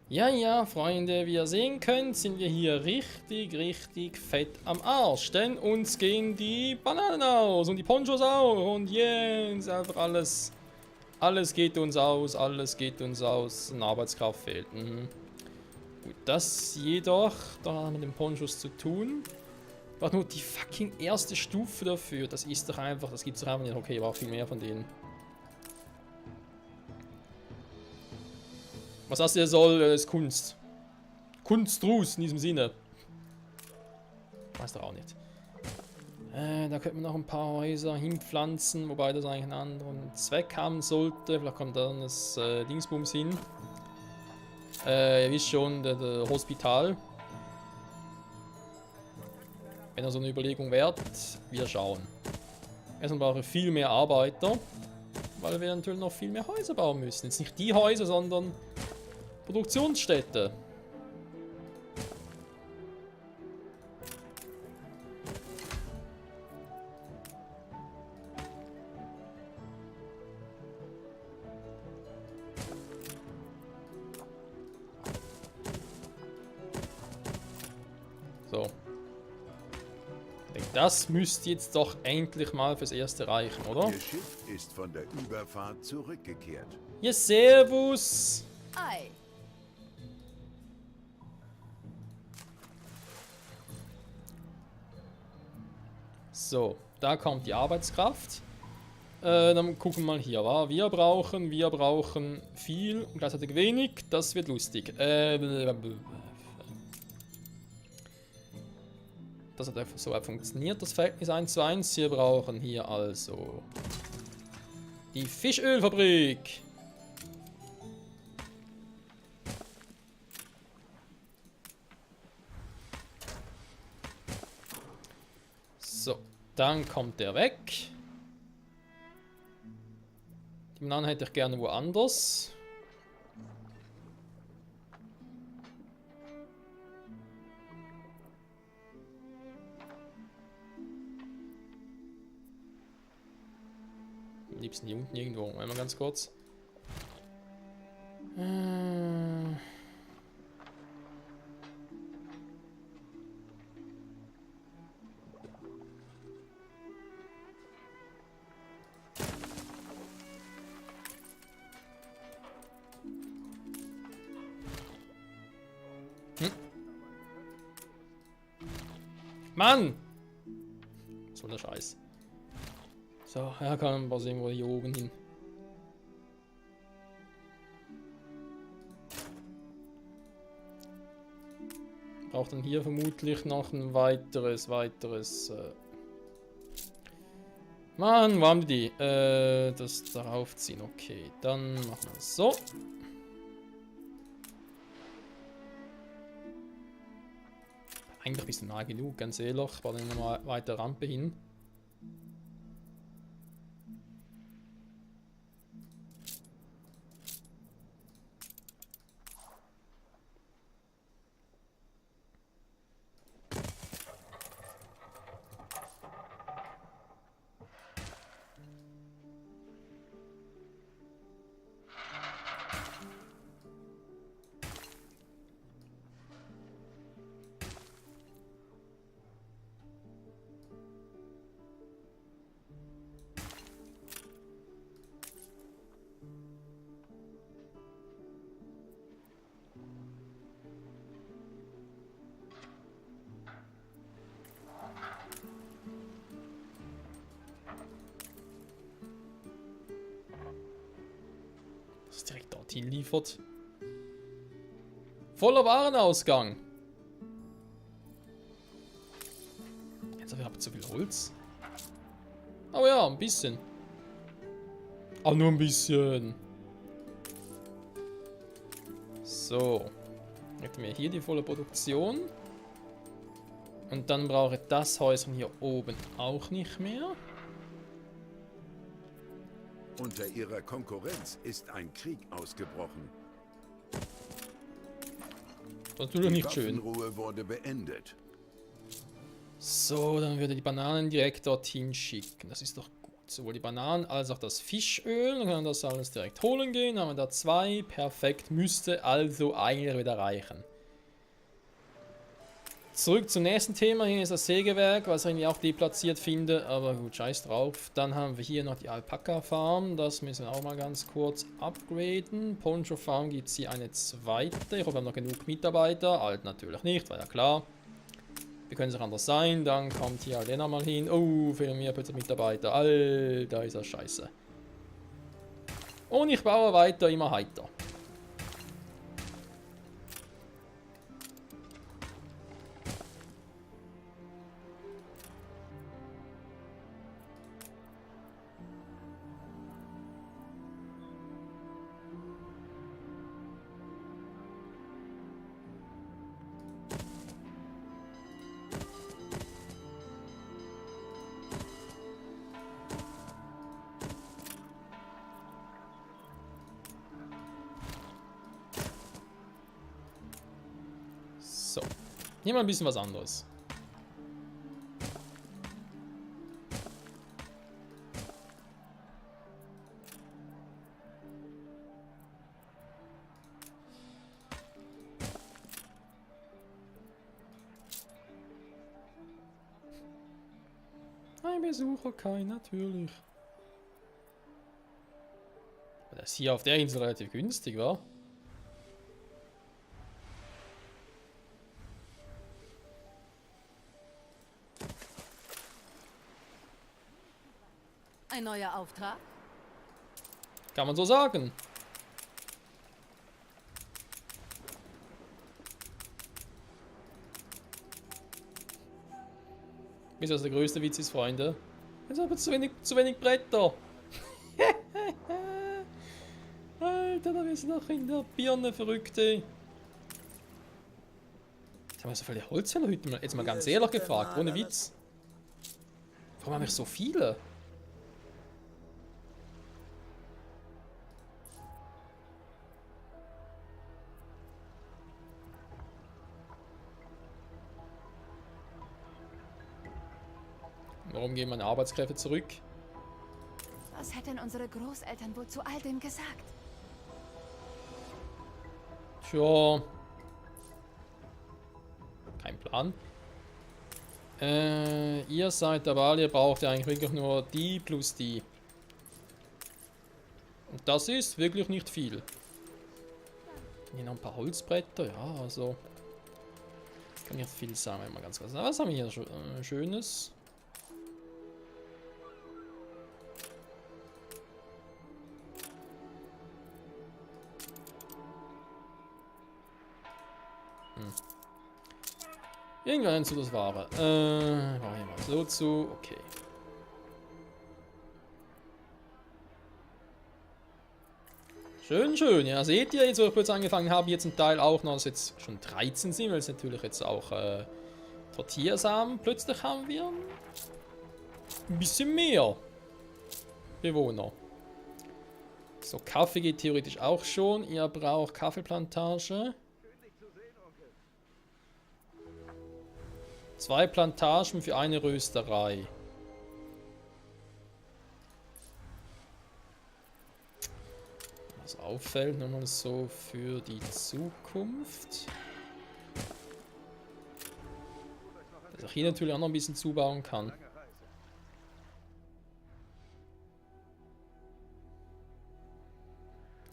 Ja, ja, Freunde, wie ihr sehen könnt, sind wir hier richtig fett am Arsch. Denn uns gehen die Bananen aus und die Ponchos auch. Und jetzt einfach alles geht uns aus, alles geht uns aus. Eine Arbeitskraft fehlt. Gut, das jedoch, da mit den Ponchos zu tun, war nur die fucking erste Stufe dafür. Das ist doch einfach, das gibt's doch einfach nicht. Okay, war viel mehr von denen. Was das hier soll, ist Kunst. Kunstruß in diesem Sinne. Weiß doch auch nicht. Da könnte man noch ein paar Häuser hinpflanzen, wobei das eigentlich einen anderen Zweck haben sollte. Vielleicht kommt dann das Dingsbums hin. Ihr wisst schon, der Hospital. Wenn er so eine Überlegung wert, wir schauen. Erstmal brauche ich viel mehr Arbeiter, weil wir natürlich noch viel mehr Häuser bauen müssen. Jetzt nicht die Häuser, sondern Produktionsstätte. So. Ich denke, das müsste jetzt doch endlich mal fürs Erste reichen, oder? Ihr Schiff ist von der Überfahrt zurückgekehrt. Ja, servus! Ei. So, da kommt die Arbeitskraft. Dann gucken wir mal hier, wa? Wir brauchen viel und gleichzeitig wenig. Das wird lustig. Das hat einfach so funktioniert, das Verhältnis 1:1. Wir brauchen hier also die Fischölfabrik. So, dann kommt der weg. Die Bananen hätte ich gerne woanders. Am liebsten hier unten irgendwo. Einmal ganz kurz. Mann! So der Scheiß. So, ja, kann was irgendwo hier oben hin. Braucht dann hier vermutlich noch ein weiteres. Mann, wo haben die? Das darauf ziehen. Okay, dann machen wir es so. Eigentlich ein bisschen nah genug, ganz ehrlich. Bauen wir mal weiter Rampe hin. Das direkt dorthin liefert. Voller Warenausgang. Jetzt habe ich zu viel Holz. Oh ja, ein bisschen. Aber nur ein bisschen. So. Hätten wir hier die volle Produktion. Und dann brauche ich das Häuschen hier oben auch nicht mehr. Unter ihrer Konkurrenz ist ein Krieg ausgebrochen. Das ist natürlich Die nicht schön. Waffenruhe wurde beendet. So, dann würde die Bananen direkt dorthin schicken. Das ist doch gut. sowohl die Bananen als auch das Fischöl. Dann kann man das alles direkt holen gehen. Dann haben wir da 2. Perfekt. Müsste also eigentlich wieder reichen. Zurück zum nächsten Thema. Hier ist das Sägewerk, was ich irgendwie auch deplatziert finde. Aber gut, scheiß drauf. Dann haben wir hier noch die Alpaka-Farm. Das müssen wir auch mal ganz kurz upgraden. Poncho-Farm gibt es hier eine zweite. Ich hoffe, wir haben noch genug Mitarbeiter. Alt natürlich nicht, war ja klar. Wir können es auch anders sein. Dann kommt hier Alena mal hin. Oh, fehlen mir plötzlich Mitarbeiter. Alter, ist das scheiße. Und ich baue weiter, immer heiter. So, hier mal ein bisschen was anderes. Ein Besucher, kein, natürlich. Aber das ist hier auf der Insel relativ günstig, wa? Ein neuer Auftrag? Kann man so sagen. Ist das der größte Witz ist, Freunde? Jetzt haben wir zu wenig Bretter. Alter, da bist du noch in der Birne, Verrückte. Jetzt haben wir so viele Holzfäller heute mal. Jetzt mal ganz ehrlich gefragt, ohne Witz. Warum habe ich so viele? Warum gehen meine Arbeitskräfte zurück? Was hätten unsere Großeltern wohl zu all dem gesagt? Tja. Kein Plan. Ihr seid dabei, ihr braucht ja eigentlich wirklich nur die plus die. Und das ist wirklich nicht viel. Hier noch ein paar Holzbretter, ja, also. Kann nicht viel sein, wenn man ganz kurz. Was haben wir hier Schönes? Irgendwann zu das Ware. Machen wir mal so zu. Okay. Schön, schön. Ja, seht ihr, jetzt wo ich kurz angefangen habe, hier zum Teil auch noch, dass jetzt schon 13 sind, weil es natürlich jetzt auch Tortillas haben. Plötzlich haben wir ein bisschen mehr Bewohner. So, Kaffee geht theoretisch auch schon. Ihr braucht Kaffeeplantage. 2 Plantagen für eine Rösterei. Was auffällt, nochmal so für die Zukunft. Dass ich hier natürlich auch noch ein bisschen zubauen kann.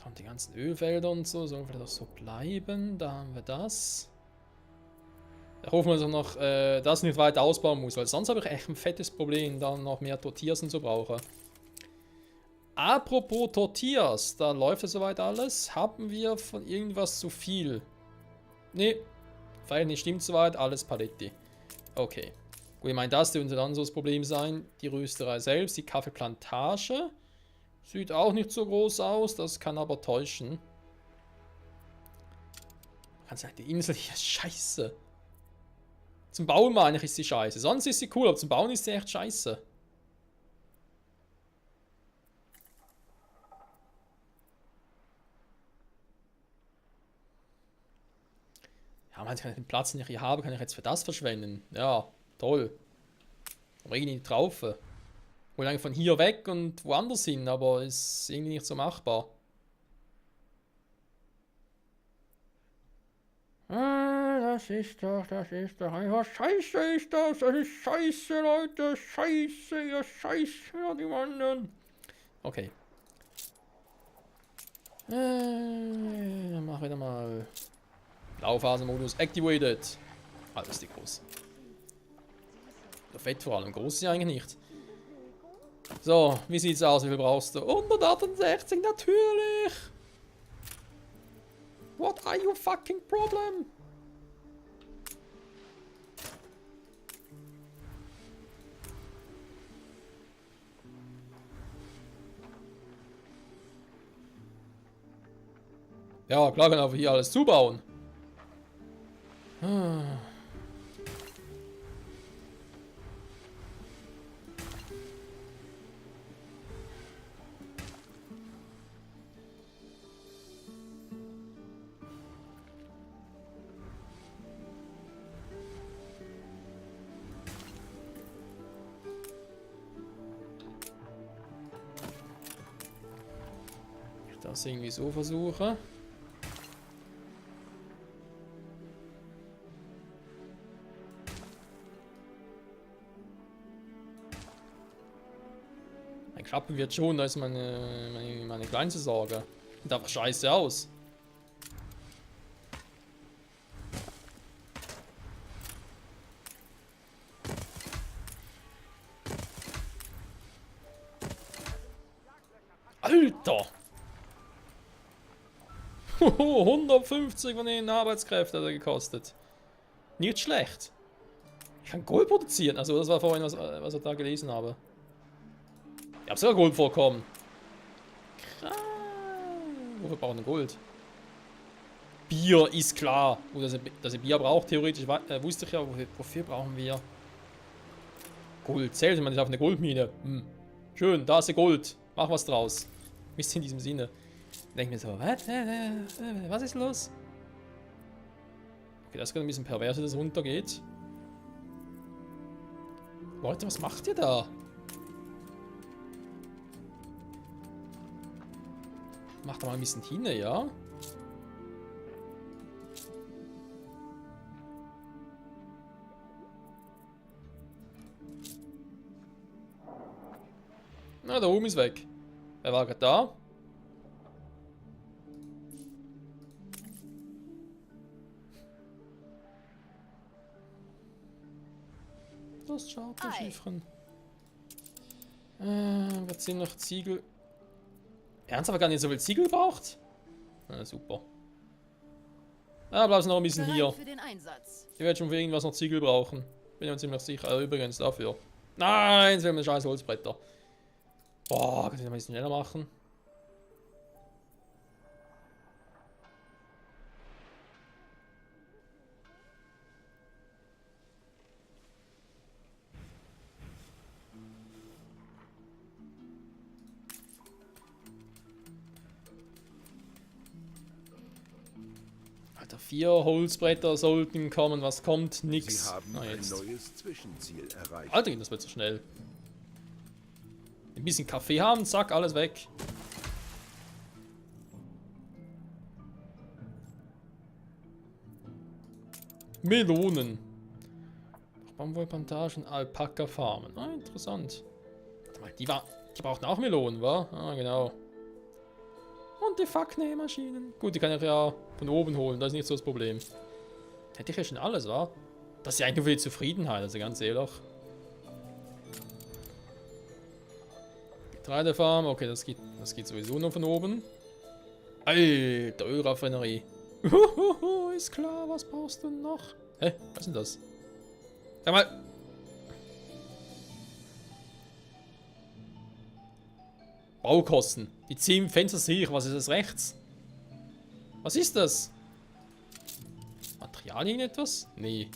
Dann die ganzen Ölfelder und so, soll vielleicht auch so bleiben. Da haben wir das. Da hoffen wir, dass ich noch das nicht weiter ausbauen muss, weil sonst habe ich echt ein fettes Problem, dann noch mehr Tortillas und so brauche. Apropos Tortillas, da läuft ja soweit alles. Haben wir von irgendwas zu viel? Ne, Verhältnis stimmt soweit, alles Paletti. Okay. Gut, ich meine, das dürfte dann so das Problem sein. Die Rösterei selbst, die Kaffeeplantage. Sieht auch nicht so groß aus, das kann aber täuschen. Ganz ehrlich, die Insel hier ist scheiße. Zum Bauen meine ich, ist sie scheiße. Sonst ist sie cool, aber zum Bauen ist sie echt scheiße. Ja, man kann den Platz, den ich hier habe, kann ich jetzt für das verschwenden. Ja, toll. Regen in die Traufe. Wohl eigentlich von hier weg und woanders hin, aber ist irgendwie nicht so machbar. Das ist doch einfach scheiße ist das ist scheiße, Leute, scheiße, ja scheiße, ja die Mann. Okay. Dann mach wieder mal Blauphasenmodus activated. Alles die groß. Der Fett vor allem, groß ist ja eigentlich nicht. So, wie sieht's aus? Wie viel brauchst du? 168 natürlich! What are you fucking problem? Ja, klar kann aber hier alles zubauen. Das irgendwie so versuchen. Ein Klappen wird schon, da ist meine kleinste Sorge. Sieht einfach scheiße aus. Alter! 150 von den Arbeitskräften hat er gekostet. Nicht schlecht. Ich kann Gold produzieren. Also das war vorhin, was ich da gelesen habe. Ich habe sogar Gold vorkommen. Krass. Wofür brauchen wir Gold? Bier ist klar. Gut, dass ich Bier braucht, theoretisch wusste ich ja. Wofür brauchen wir Gold? Zählt man nicht auf eine Goldmine. Schön, da ist der Gold. Mach was draus. Mist in diesem Sinne. Denke mir so, was ist los? Okay, das ist gerade ein bisschen pervers, dass es runtergeht. Leute, was macht ihr da? Macht da mal ein bisschen hin, ja? Na, da oben ist weg. Wer war gerade da? Das Charterschiffchen. Jetzt sind noch Ziegel. Ernsthaft gar nicht so viel Ziegel braucht? Na, super. Ah, bleibst noch ein bisschen hier. Für den Einsatz. Ich werde schon für irgendwas noch Ziegel brauchen. Bin mir ziemlich sicher. Übrigens dafür. Nein, jetzt will mir scheiß Holzbretter. Boah, kann ich das mal ein bisschen schneller machen? Alter, 4 Holzbretter sollten kommen. Was kommt? Nix. Sie haben Na, ein jetzt. neues Zwischenziel erreicht. Alter, das wird so schnell. Ein bisschen Kaffee haben, zack, alles weg. Melonen. Baumwollplantagen, Alpaka-Farmen. Ah, interessant. Warte mal, die brauchten auch Melonen, wa? Ah, genau. Und die Fuck-Nähmaschinen. Gut, die kann ich ja von oben holen, das ist nicht so das Problem. Hätte ich ja schon alles, wa? Das ist ja eigentlich nur für die Zufriedenheit, also ganz ehrlich. Getreidefarm, okay, das geht sowieso nur von oben. Alter, Ölraffinerie. Ist klar, was brauchst du noch? Hä, was ist denn das? Sag mal. Baukosten. Die 10 Fenster sehe ich, was ist das rechts? Was ist das? Materialien etwas? Nee.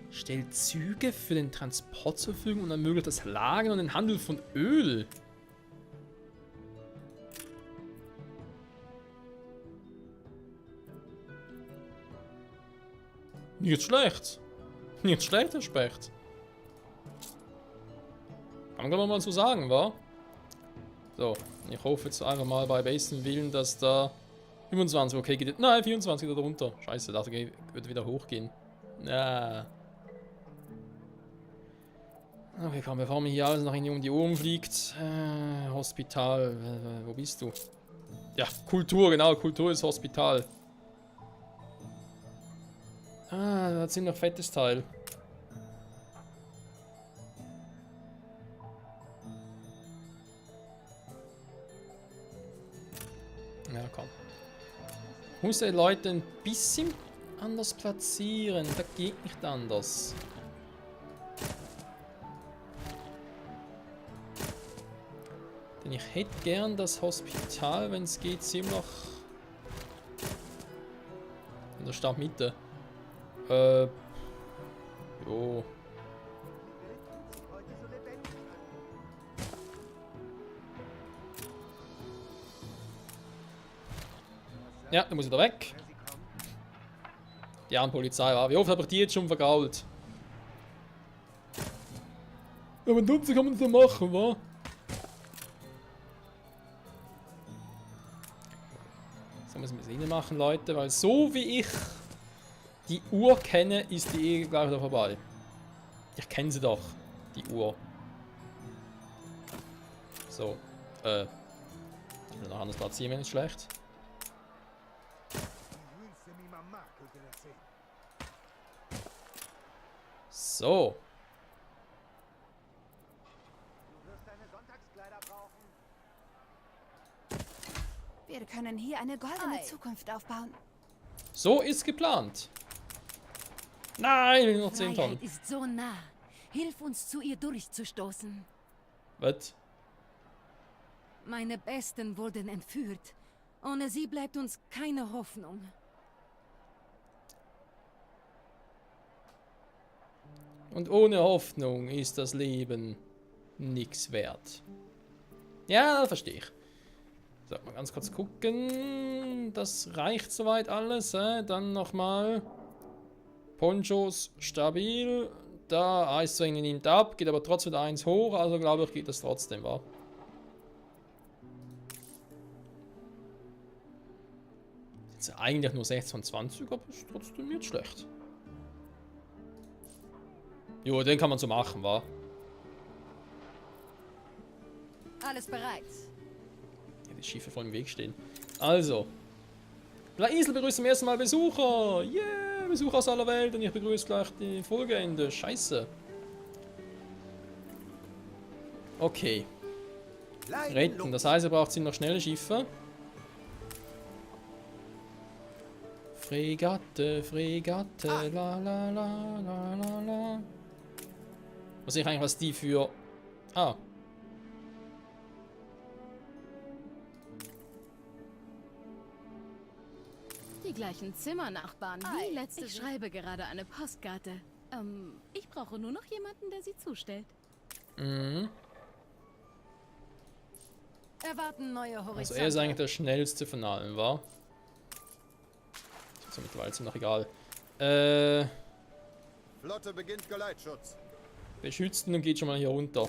Stellt Züge für den Transport zur Verfügung und ermöglicht das Lagern und den Handel von Öl. Nicht schlecht. Nicht schlecht, Herr Specht. Kann man mal so sagen, wa? So, ich hoffe jetzt einfach mal bei bestem Willen, dass da 25, okay, geht. Nein, 24 oder runter. Scheiße, das wird wieder hochgehen. Ja. Okay, komm, bevor mir hier alles nach um die Ohren fliegt. Hospital, wo bist du? Ja, Kultur, genau, Kultur ist Hospital. Ah, das ist ein ziemlich fettes Teil. Ja, komm. Ich muss die Leute ein bisschen anders platzieren. Das geht nicht anders. Denn ich hätte gern das Hospital, wenn es geht, ziemlich in der Stadtmitte. Jo. Ja, dann muss ich da weg. Die arme Polizei war. Wie oft habe ich die jetzt schon vergault? Ja, wenn dumm, kann man das dann machen, wa? So müssen wir es rein machen, Leute, weil so wie ich die Uhr kenne, ist die eh gleich wieder vorbei. Ich kenne sie doch, die Uhr. So, ich will noch anders platzieren, wenn es schlecht. So. Wir können hier eine goldene Zukunft aufbauen. So ist geplant. Nein, noch 10 Tonnen. Freiheit ist so nah. Hilf uns, zu ihr durchzustoßen. Was? Meine Besten wurden entführt. Ohne sie bleibt uns keine Hoffnung. Und ohne Hoffnung ist das Leben nichts wert. Ja, verstehe ich. So, mal ganz kurz gucken. Das reicht soweit alles. Dann nochmal. Ponchos stabil. Da Eisring nimmt ab, geht aber trotzdem wieder 1 hoch. Also glaube ich, geht das trotzdem, wa? Jetzt eigentlich nur 26, aber ist trotzdem nicht schlecht. Jo, den kann man so machen, wa? Alles bereit. Ja, die Schiffe voll im Weg stehen. Also. La Isle begrüßt zum ersten Mal Besucher. Yeah, Besucher aus aller Welt. Und ich begrüße gleich die Folgeende. Scheiße. Okay. Retten. Das heißt, er braucht ziemlich schnelle Schiffe. Fregatte, Fregatte, la la la la la la. Was ich eigentlich, was die für... Ah. Die gleichen Zimmernachbarn wie letzte. Ich schreibe gerade eine Postkarte. Ich brauche nur noch jemanden, der sie zustellt. Mhm. Erwarten neue Horizonte. Also er ist eigentlich der schnellste von allen, wa? Das ist mittlerweile ziemlich egal. Flotte beginnt Geleitschutz. Beschützt ihn und geht schon mal hier runter.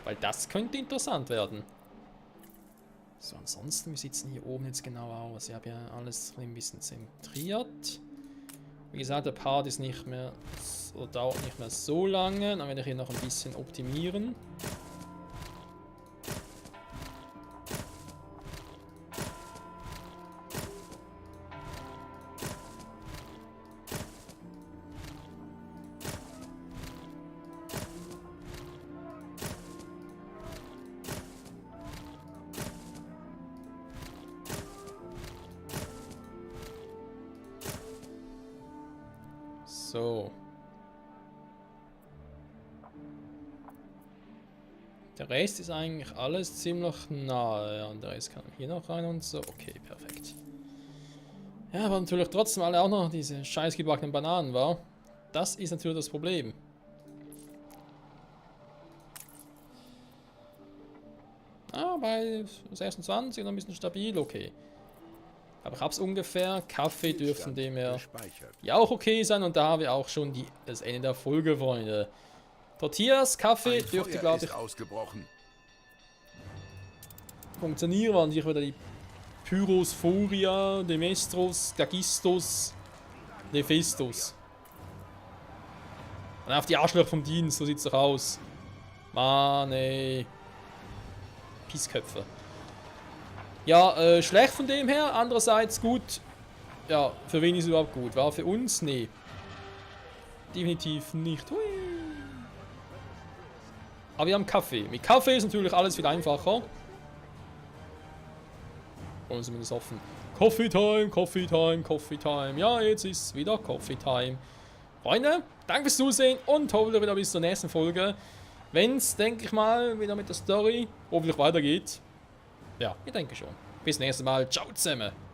Weil das könnte interessant werden. So, ansonsten, wie sieht es denn hier oben jetzt genau aus? Ich habe ja alles ein bisschen zentriert. Wie gesagt, der Part ist nicht mehr, oder dauert nicht mehr so lange. Dann werde ich hier noch ein bisschen optimieren. So. Der Rest ist eigentlich alles ziemlich nahe. Ja, und der Rest kann hier noch rein und so. Okay, perfekt. Ja, aber natürlich trotzdem alle auch noch diese scheiß gebackenen Bananen, wa? Das ist natürlich das Problem. Ah, bei 26 noch ein bisschen stabil, okay. Aber ich hab's ungefähr. Kaffee dürften dem her Gespeichert. ja auch okay sein. Und da haben wir auch schon das Ende der Folge, Freunde. Tortillas, Kaffee Ein dürfte, Feuer glaube ist ich, ausgebrochen. funktionieren. Waren sicher wieder die Pyrosphoria, Demestros, Gagistos, Nephistos. Und auf die Arschlöcher vom Dienst, so sieht's doch aus. Mann, ey. Pissköpfe. Ja, schlecht von dem her. Andererseits gut. Ja, für wen ist es überhaupt gut? War für uns? Nee. Definitiv nicht. Hui. Aber wir haben Kaffee. Mit Kaffee ist natürlich alles viel einfacher. Wollen wir zumindest hoffen. Coffee Time, Coffee Time, Coffee Time. Ja, jetzt ist wieder Coffee Time. Freunde, danke fürs Zusehen und hoffentlich wieder bis zur nächsten Folge. Wenn es, denke ich mal, wieder mit der Story hoffentlich weitergeht. Ja, ich denke schon. Bis nächstes Mal. Ciao zusammen.